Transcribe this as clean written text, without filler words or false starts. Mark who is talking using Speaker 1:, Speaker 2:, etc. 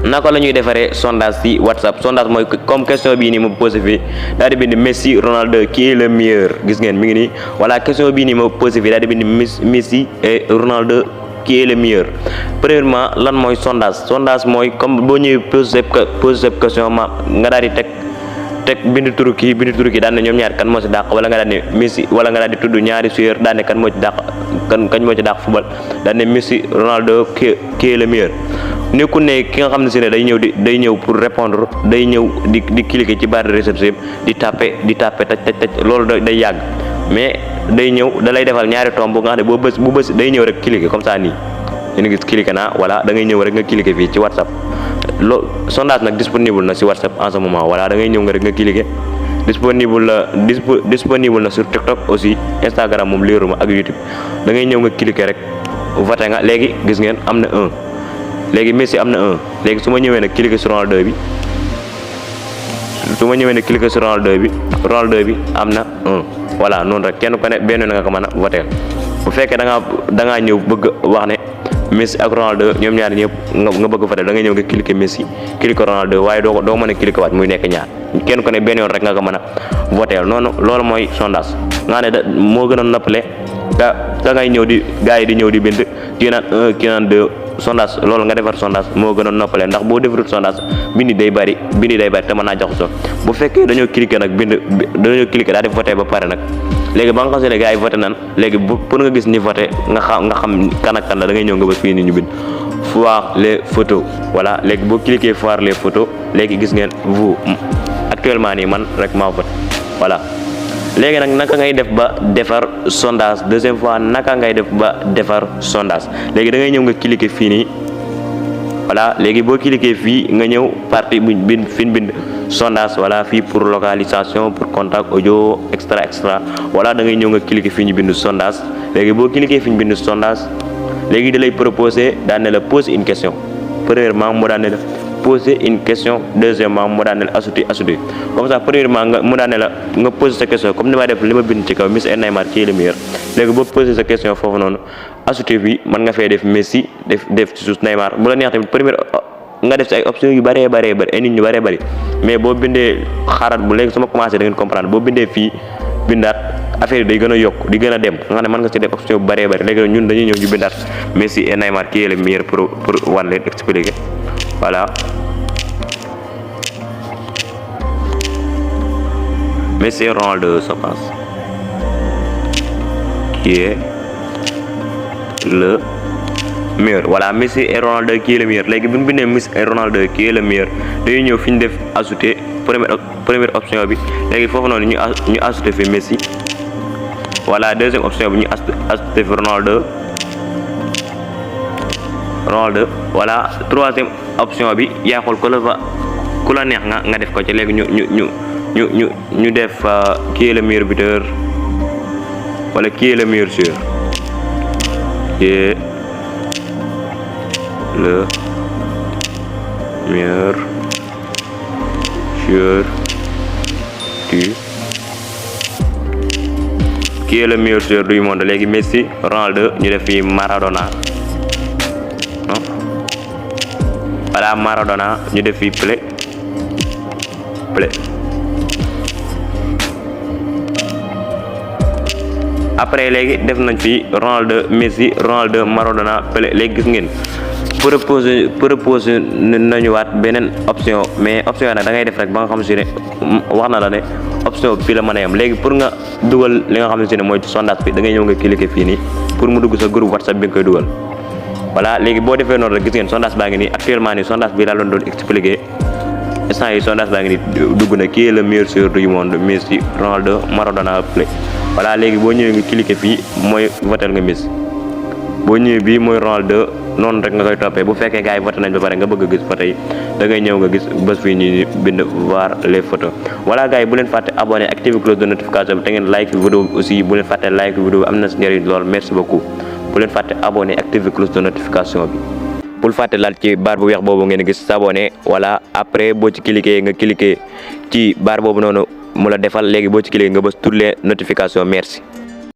Speaker 1: naka la ñuy defaree sondage ci WhatsApp. Sondage mooy comme question bii nii ma posé fii daal di bind Messi Ronaldo qui est le meilleur, gis ngeen mi ngi nii. voilà question bii nii ma posé fii daal di bind Messi et Ronaldo qui est le meilleur. Premièrement lan mooy sondage mooy comme boo ñëwee posé question ma nga daal di teg bind turu kii daan ne ñoom ñaar kan moo ci dàq, wala nga daan ne Messi, wala nga daal di tudd ñaari joueur daan ne kan moo ci dàq kañ moo ci dàq football daan ne Messi Ronaldo qui est le meilleur. nekkul ne ki nga xam ne si ne day ñëw pour répondre, day ñëw di cliquer ci barre de recherche di taper taj loolu day yàgg, mais day ñëw da lay defal ñaari tomb nga xam ne bu bës day ñëw rek cliquer comme ça nii yéen a gis cliquer naa. voilà da ngay ñëw rek nga cliquer fii ci WhatsApp. Sondage nag disponible na ci WhatsApp en ce moment. voilà da ngay ñëw nga rek nga cliquer. disponible na sur TikTok aussi, Instagram moom leeruma ak YouTube. da ngay ñëw nga cliquer rek voté nga. léegi gis ngeen am na 1, léegi Messi am na 1. léegi su ma ñëwee nag cliquer sur Ronaldo bi, Ronaldo bi am na 1. voilà noonu rek kenn ku ne benn nga ko mën a voté. bu fekkee da ngaa ñëw bëgg wax ne Messi ak Ronaldo ñoom ñaar ñëpp nga bëgg voté, da ngay ñëw nga cliquer Messi cliquer Ronaldo, waaye doo mën a cliquer waat muy nekk ñaar. kenn ku ne benn yoon rek nga ko mën a voté noonu. loolu mooy sondage nga ne moo gën a noppale da ngay ñëw di gars yi di ñëw di bind kii naan 1 kii naan 2 sondage. loolu nga defar sondage moo gën a noppale, ndax boo defarul sondage bindi day bari te mën naa jaxasoo. bu fekkee dañoo cliquer nag dañoo cliquer daal di voté ba pare nag, léegi ba nga xam ne gars yi voté nan, léegi pour nga gis ni voté nga xam kan ak kan la, da ngay ñëw nga bës fii ni ñu bind voir les photos. voilà léegi boo cliquer voir les photos, léegi gis ngeen vous actuellement nii man rek maa voté. voilà léegi nag naka ngay def ba defar sondage, deuxième fois naka ngay def ba defar sondage. léegi da ngay ñëw nga cliquer fii nii. voilà léegi boo cliquer fii nga ñëw partie bu bind sondage. voilà fii pour localisation, pour contact audio extra. voilà da ngay ñëw nga cliquer fii ñu bind sondage. léegi boo cliquer fii ñu bind sondage, léegi da lay proposer daan ne la pose une question. premièrement mu daan ne la poser une question, deuxièmement mu daan ne la ajouter. comme ça premièrement mu daan ne la nga poser sa question comme ni ma def li ma bind ci kaw Messi et Neymar qui est le meilleur. léegi boo poser sa question foofu noonu ajouter bi mën nga fay def Messi def ci suuf Neymar. bu la neex tamit première nga def ci ay options yu bëree ay nit ñu bëree bëri, mais boo bindee xaaral bu léegi sama commencé da ngeen comprendre. boo bindee fii bindaat affaire yi day gën a yokk di gën a dem nga xam ne mën nga ci def option bu bëree bëri. léegi ñun dañuy ñëw ñu bindaat Messi et Neymar qui est le meilleur pour wan leen expliquer. voilà Messi et Ronaldo je pense qui est le meilleur. voilà Messi et Ronaldo qui est le meilleur. léegi bu ñu bindee Messi et Ronaldo qui est le meilleur dañuy ñëw fi ñu def ajouter première option bi. léegi foofu noonu ñu ajouter fi Messi. voilà deuxième option bi ñu ajouter fi Ronaldo. voilà troisième option bi yaa xool ku la neex nga def ko ci. léegi ñu def qui est le meilleur buteur wala qui est le meilleur joueur, qui est le meilleur joueur qui est le meilleur joueur du monde. léegi Messi Ronaldo ñu def fi Maradona. voilà Maradona ñu def fi Pelé. après léegi def nañ fi Ronaldo Messi Ronaldo Maradona Pelé. léegi gis ngeen proposé nañu waat beneen option, mais option yi nag da ngay def rek ba nga xam si ne wax na la ne option fii la mën a yem. léegi pour nga dugal li nga xam si ne mooy sondage bi da ngay ñëw nga cliquer fii nii pour mu dugg sa groupe WhatsApp bi nga koy dugal. voilà léegi boo defee noonu rek gis ngeen sondage baa ngi nii actuellement nii sondage bi laa doon expliquer. instant yi sondage baa ngi nii dugg na qui est le meilleur joueur du monde, Messi Ronaldo Maradona Pelé. voilà léegi boo ñëwee nga cliquer fii mooy votel nga Messi, boo ñëwee bii mooy Ronaldo. noonu rek nga koy toppee. bu fekkee gars yi voté nañ ba pare nga bëgg a gis photo yi da ngay ñëw nga gis bés fii ñu bind voir les photos. voilà gars yi bu leen fàtte abonné activer cloche de notification bi te ngeen like vidéo bi aussi bu leen fàtte like vidéo bi am na si njëriñ lool. merci beaucoup. bu leen fàtte abonné activer cloche de notification bi. bul fàtte laal ci barre bu weex boobu ngeen gis s'abonner. voilà après boo ci cliquer nga cliquer ci barre boobu noonu mu la defal léegi boo ci cliquer nga bës toutes les notifications. merci.